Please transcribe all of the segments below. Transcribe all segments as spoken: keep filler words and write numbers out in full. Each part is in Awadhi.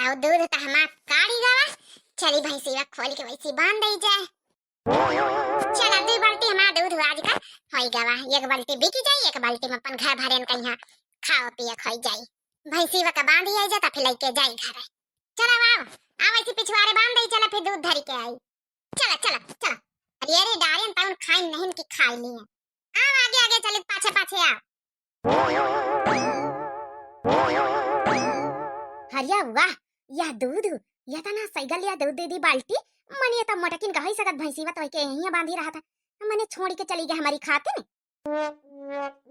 अउ दूध त हमार काढ़ी गवा। चली भैंसिया खोल के वैसी बांध दई जाए। चला, दुई बाल्टी हमार दूध आज का होई गवा। एक बाल्टी बिकी जाई, एक बाल्टी में अपन घर भरेन कहिया खाओ पिए खोई जाई। भैंसिया का बांध आई जा, त फिर लइके जाई घर। चला आओ, आ वैसी पिछवारे बांध दई, चला फिर दूध धरी के आई। चला, चला, चला। अरे, अरे, डारेन तउन खाइन नहीं कि खाई लिए। आओ, आगे, आगे चलित, पाछे, पाछे आओ। अरे वाह, यह दूध, यह त ना सैगल, यह दूध दे दी बाल्टी। मने त मोटकिन कह ही सकत भैंसी बा, तो के यहीं बांधी रहा था। मने छोड़ के चली गई हमारी खातिर।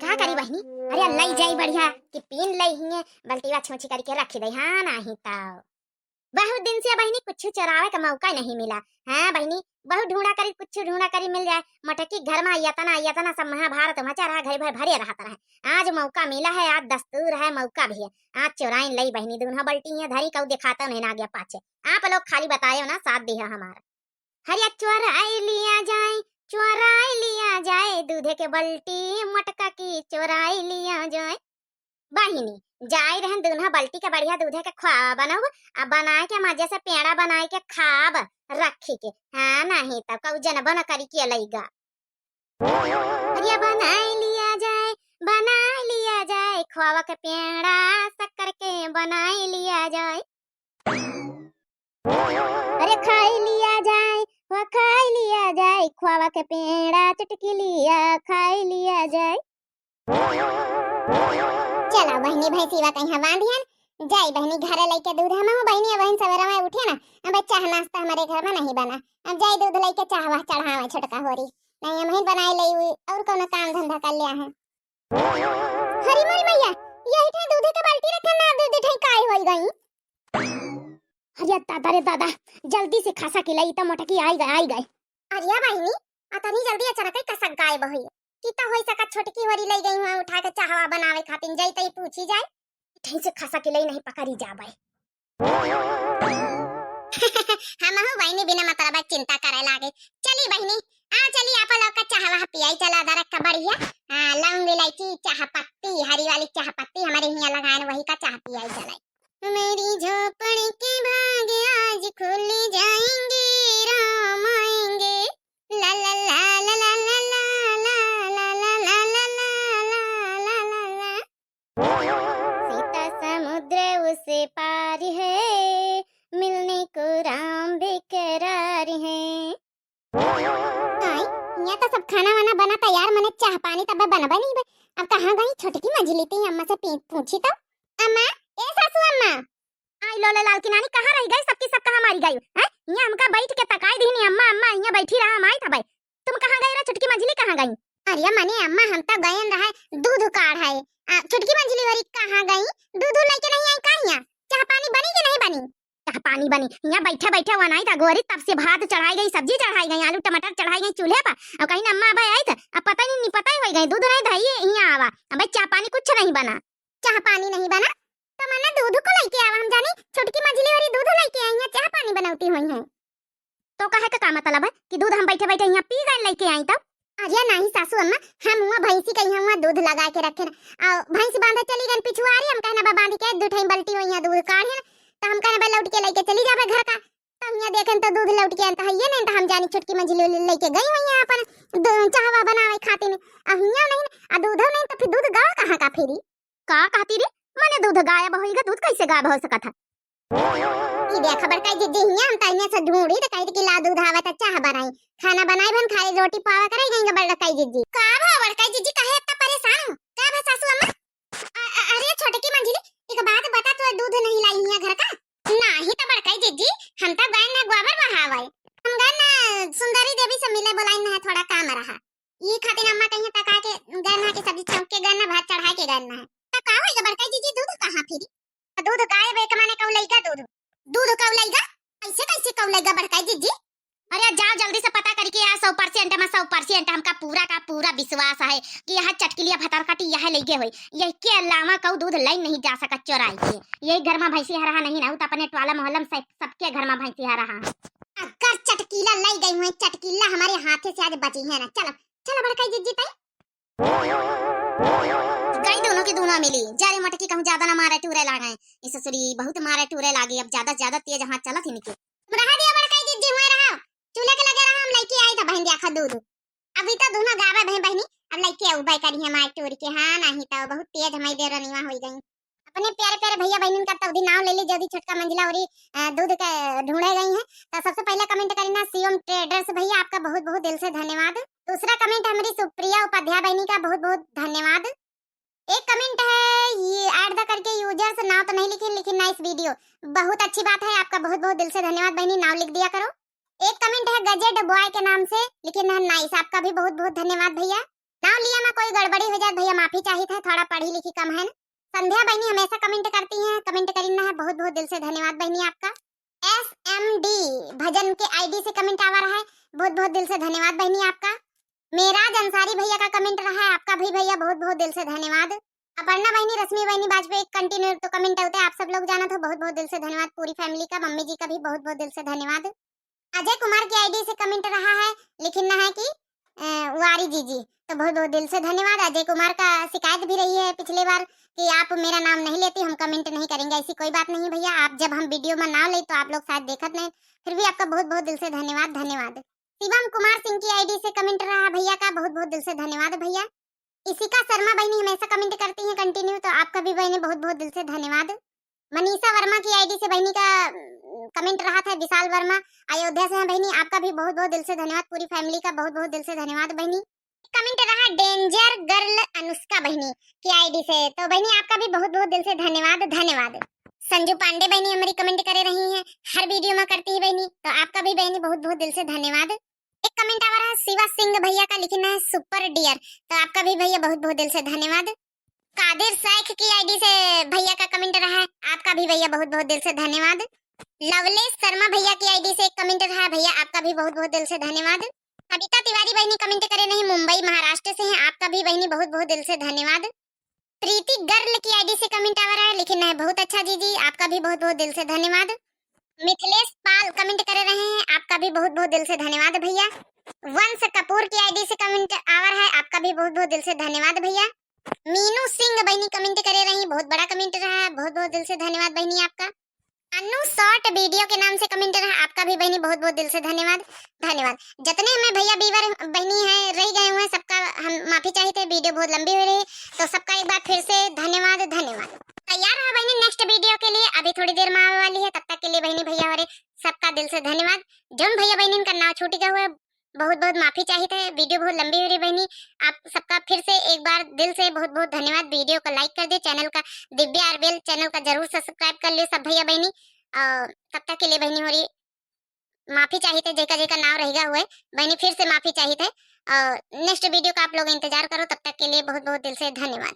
का करी बहिनी? अरे, लई जाई बढ़िया कि पीन लई हिये, बल्टीवा छूछी करके रखी दे, हाँ, नाही त। बहुत दिन से बहिनी कुछ चोरावे का मौका नहीं मिला। हाँ बहिनी, बहुत ढूंढा करी, कुछ ढूंढा करी मिल जाए। मटकी घर में यतना, यतना सब महाभारत मचा रहा, घर भर भरे रहत रहे। आज मौका मिला है, आज दस्तूर है, मौका भी है। आज चोराइन लई बहिनी, दून्हा बल्टी हिये धरी, कऊ देखाता नहीं ना आगे पाछे। आप लोग खाली बतायो ना, साथ दिया हमारा। हरिया चोराई लिया जाए, चोराई लिया जाए, दूधे के बल्टी मटका की चोराई लिया जाए। बहिनी, जाई रहन दून्हा बल्टी के बढ़िया दूधे के खोआ बनउब, आ बनाए के मजे से पेड़ा बनाए के खाब रखी के। हाँ, नाही त कऊ जनबो न करी के लइगा। अरे बनाई लिया जाए, बनाई लिया जाए, खोआ के पेड़ा शक्कर के बनाई लिया जाए। अरे खाई लिया जाए, हो खाई लिया जाए, खोआ के पेड़ा चुटकी लिया खाई लिया जाए। चला बहिनी, भैंसिया कहिया बांधियन, जाई बहिनी घरे लइके दूध। हमहू बहिनी, बहिन सवेरा में उठे ना, अब चाह नाश्ता हमारे घर में नहीं बना, अब जाई दूध लइके चाह वाह चढ़ावे छोटका होरी, नहीं हमही बनाए लई, और कौनो काम धंधा कर लिया है। हरी मोरी मैया, यही ठे दूधे के बाल्टी रखे ना, दूध ठे काई होई गई। अरे दादा रे दादा, जल्दी से खसा के लई त मोटकी आई गए, आई गए। अरे बहिनी, अतनी जल्दी अचानक ही कसक गायब होई। कि त होई सकत छोटकी होरी लई गई हुआ उठा के चाहवा बनावे खातिर, जाई तई पूछी जाए। ठीक से खसा के लई नहीं पकड़ी जाबे। हमहू बहिनी बिना मतलब चिंता करे लागे। चली बहिनी, आ चली आप लोग का चाहवा पियाई चला, अदरक का बढ़िया, आ, लौंग इलायची चाह पत्ती, हरी वाली चाह पत्ती हमारे हियाँ लगाए, वही का चाह पियाई चलाई। मेरी झोपड़ी के भाग आज खुल जाएंगे, राम आएंगे। ला ला ला। सीता समुद्र उस पार है, मिलने को राम बेकरार है। आई, यहाँ तो सब खाना वाना बना तैयार, मने चाह पानी तब बनबे नहीं बे। अब कहाँ गई छोटकी मझली? ती अम्मा से पी-, पूछी तो। अम्मा, ए सासू अम्मा। आई लो ले लाल की नानी, कहाँ रह गई? सबकी सब कहाँ मारी गई? हैं? यहाँ हमका बैठ के तकाई दीनी, अम्मा, अम्मा, यहाँ बैठी रहा, हम आई था भाई। तुम कहाँ गई रे छोटकी मझली, कहाँ गई? अरे मने अम्मा, हम तो गयन रहे दूध काढ़ है। आ, छोटकी मझली होरी कहाँ गई? दूध लेके नहीं आई का यहाँ? चाह पानी बनी कि नहीं बनी? चाह पानी बनी, यहाँ बैठे बैठे वनाई था गोरी, तब से भात चढ़ाई गई, सब्जी चढ़ाई गई, आलू टमाटर चढ़ाई गई चूल्हे पर। और कहीं अम्मा अब आई था, अब पता नहीं, नहीं पता ही हो गई, दूध नहीं धाई यहाँ आवा, अब चाह पानी कुछ नहीं बना। चाह पानी नहीं बना तो मने दूध को लेके आवा, हम जानी छोटकी मझली होरी दूध लेके आई है, चाह पानी बनौती हुई है। तो कहे के का मतलब है कि दूध हम बैठे बैठे यहाँ पी गए लेके आई तब? अरे नहीं सासू अम्मा, हम हुआ भैंसी के यहाँ हुआ दूध लगा के रखे ना, और भैंस बांधे चली गई पिछुआरी, हम कहना बा बांध के दू ठे बल्टी हुई यहाँ दूध काढ़े ना, तो हम कहना बा लौट के लेके चली जाबे घर का। तो यहाँ देखें तो दूध लौट के आन तो है ये नहीं, तो हम जानी छोटकी मझली लेके गई हुई है अपन दू-, चाहवा बनावे खातिर। अब यहाँ नहीं, आ दूधो नहीं तो फिर दूध गवा कहाँ का फिरी? का कहती रे? मने दूध गायब होइगा, दूध कैसे गायब हो सकत है? ई देख बड़काई जिज्जी, हियां हम तनिया से ढूंढी त कही कि ला दूध आवे त चाह बनाई, खाना बनाई बन खाली रोटी पावा करे गई बड़काई जिज्जी। का भा बड़काई जिज्जी, काहे इतना परेशान हो? का भा सासू अम्मा? अ-, अ-, अरे छोटकी मंझली, एक बात बता, तू दूध नहीं लाई हियां घर का? नाही त बड़काई जिज्जी, हम त गए ना गोबर बहावे, हम गए ना सुंदरी देवी से मिले, बोलाई ना थोड़ा काम रहा। ई खातिर अम्मा कहिया तका के गए ना कि सब्जी छौंक के गए ना, भात चढ़ाए के गए ना। त का होइगा बड़काई जिज्जी, दूध कहाँ फिरी? दूध गायब है, कमाने कऊ लइका दूध। दूध कऊ लइका? ऐसे कैसे कऊ लइका बड़काई जिज्जी? अरे जाओ जल्दी से पता करके आ, सौ परसेंट में सौ परसेंट हमका पूरा का पूरा विश्वास है कि यह चटकिलिया भतार काटी यह लइगे होई। यह के अलावा कऊ दूध लई नहीं जा सकत चोराई के। यही घर में भैंसी हरहा नहीं ना, तो अपने टोला मोहल्ला में सब, सबके घर में भैंसी हरहा है। अगर चटकीला लई गई हुई, चटकीला हमारे हाथे से आज बची है ना। चलो, चलो बड़काई जिज्जी तई। कई दोनों के दोनों मिली। जा रे मटकी, कहूँ ज्यादा ना मारे टूरे लागे। ई ससुरी बहुत मारे टूरे लागे, अब ज्यादा ज्यादा तेज हाथ चलत इनके। रहा दिया बड़काई जिज्जी, हुए रहा। चूल्हे के लगे रहा, हम लइके आई था बहन देखा दूध। अभी तो दोनों गावे बहन बहनी, अब लइके आऊ बाई करी है मार टूर के। हाँ, नहीं तो बहुत तेज हमारी देवरनिया होई गई। अपने प्यारे प्यारे भैया बहनिन का तो उदी नाव ले ली, जल्दी छोटका मंझला औरी, अ, दूध के ढूंढे गई हैं। तो सबसे पहले comment करी ना शिवम ट्रेडर्स भैया, आपका बहुत बहुत दिल से धन्यवाद। दूसरा comment हमारी सुप्रिया उपाध्याय बहनी का बहुत बहुत धन्यवाद। एक comment है ये ऐड द करके यूजर्स, नाव तो नहीं लिखी, लेकिन nice video, बहुत अच्छी बात है, आपका बहुत बहुत दिल से धन्यवाद बहनी, नाव लिख दिया करो। एक comment है गजेट बॉय के नाम से, लिखिन है nice, आपका भी बहुत बहुत धन्यवाद भैया। नाव लिया में कोई गड़बड़ी हो जाए भैया, माफी चाहित है, थोड़ा पढ़ी लिखी कम है ना। संध्या बहनी हमेशा comment करती हैं, comment करीन है, बहुत बहुत दिल से धन्यवाद बहनी आपका। एस एम डी भजन के आईडी से comment आवा रहा है, बहुत बहुत दिल से धन्यवाद बहनी आपका। मेराज अंसारी भैया का comment रहा है, आपका भी भैया बहुत बहुत दिल से धन्यवाद। अपर्णा बहनी, रश्मि बहनी वाजपेयी continue तो comment होते हैं, आप सब लोग जाना था, बहुत बहुत दिल से धन्यवाद। पूरी फैमिली का, मम्मी जी का भी बहुत बहुत दिल से धन्यवाद। अजय कुमार की आईडी से comment रहा है, लिखिन है कि, अ, वारी जीजी, तो बहुत बहुत दिल से धन्यवाद। अजय कुमार का शिकायत भी रही है पिछले बार कि आप मेरा नाम नहीं लेती, हम comment नहीं करेंगे। ऐसी कोई बात नहीं भैया, आप जब हम वीडियो में नाम ले तो आप लोग शायद देखत नहीं, फिर भी आपका बहुत बहुत दिल से धन्यवाद, धन्यवाद। शिवम कुमार सिंह की आईडी से comment रहा भैया का, बहुत बहुत दिल से धन्यवाद भैया। इशिका शर्मा बहनी हमेशा comment करती हैं continue, तो आपका भी बहनी बहुत बहुत दिल से धन्यवाद। मनीषा वर्मा की आईडी से बहनी का, अम, comment रहा था, विशाल वर्मा अयोध्या से हैं बहनी, आपका भी बहुत बहुत दिल से धन्यवाद, पूरी फैमिली का बहुत बहुत दिल से धन्यवाद बहनी। Comment रहा डेंजर गर्ल अनुष्का बहनी की आईडी से, तो बहनी आपका भी बहुत बहुत दिल से धन्यवाद, धन्यवाद। संजू पांडे बहनी हमारी comment करे रही हैं, हर वीडियो में करती है बहनी, तो आपका भी बहनी बहुत बहुत दिल से धन्यवाद। एक comment आवा रहा है शिवा सिंह भैया का, लिखिन है सुपर डियर, तो आपका भी भैया बहुत बहुत दिल से धन्यवाद। कादिर शेख की आईडी से भैया का comment रहा है, आपका भी भैया बहुत बहुत दिल से धन्यवाद। लवलेश शर्मा भैया की आईडी से एक comment रहा है भैया, आपका भी बहुत बहुत दिल से धन्यवाद। कविता तिवारी बहनी comment करे नहीं, मुंबई महाराष्ट्र से हैं, आपका भी बहनी बहुत बहुत दिल से धन्यवाद। प्रीति गर्ल की आईडी से comment आवा रहा है, लिखिन है बहुत अच्छा जीजी, आपका भी बहुत बहुत दिल से धन्यवाद। मिथिलेश पाल comment करे रहे हैं, आपका भी बहुत बहुत दिल से धन्यवाद भैया। वंश कपूर की आईडी से comment आवा रहा है, आपका भी बहुत बहुत दिल से धन्यवाद भैया। मीनू सिंह बहनी comment करे रही, बहुत बड़ा comment रहा है, बहुत बहुत दिल से धन्यवाद बहनी आपका। अनु शॉर्ट वीडियो के नाम से comment रहा, आपका भी बहनी बहुत बहुत दिल से धन्यवाद, धन्यवाद। जितने हमें भैया व्यूअर बहनी हैं रह गए हुए हैं, सबका हम माफी चाहित है, वीडियो बहुत लंबी हो रही, तो सबका एक बार फिर से धन्यवाद, धन्यवाद। तैयार रहा बहनी नेक्स्ट वीडियो के लिए, अभी थोड़ी देर में आवे वाली है, तब तक के लिए बहनी भैया हमारे सबका दिल से धन्यवाद। जौन भैया बहनी का नाम छूट गया हुआ है, बहुत बहुत माफी चाहित है, वीडियो बहुत लंबी हो रही बहनी। आप सबका फिर से एक बार दिल से बहुत बहुत धन्यवाद। वीडियो का लाइक कर दे, चैनल का, दिव्या आरबीएल चैनल का जरूर सब्सक्राइब कर लियो सब भैया बहनी। और तब तक के लिए बहनी हमारी माफी चाहित है, जेका जेका नाम रह गया हुए बहनी, फिर से माफी चाहित है। और नेक्स्ट वीडियो का आप लोग इंतजार करो, तब तक के लिए बहुत बहुत दिल से धन्यवाद।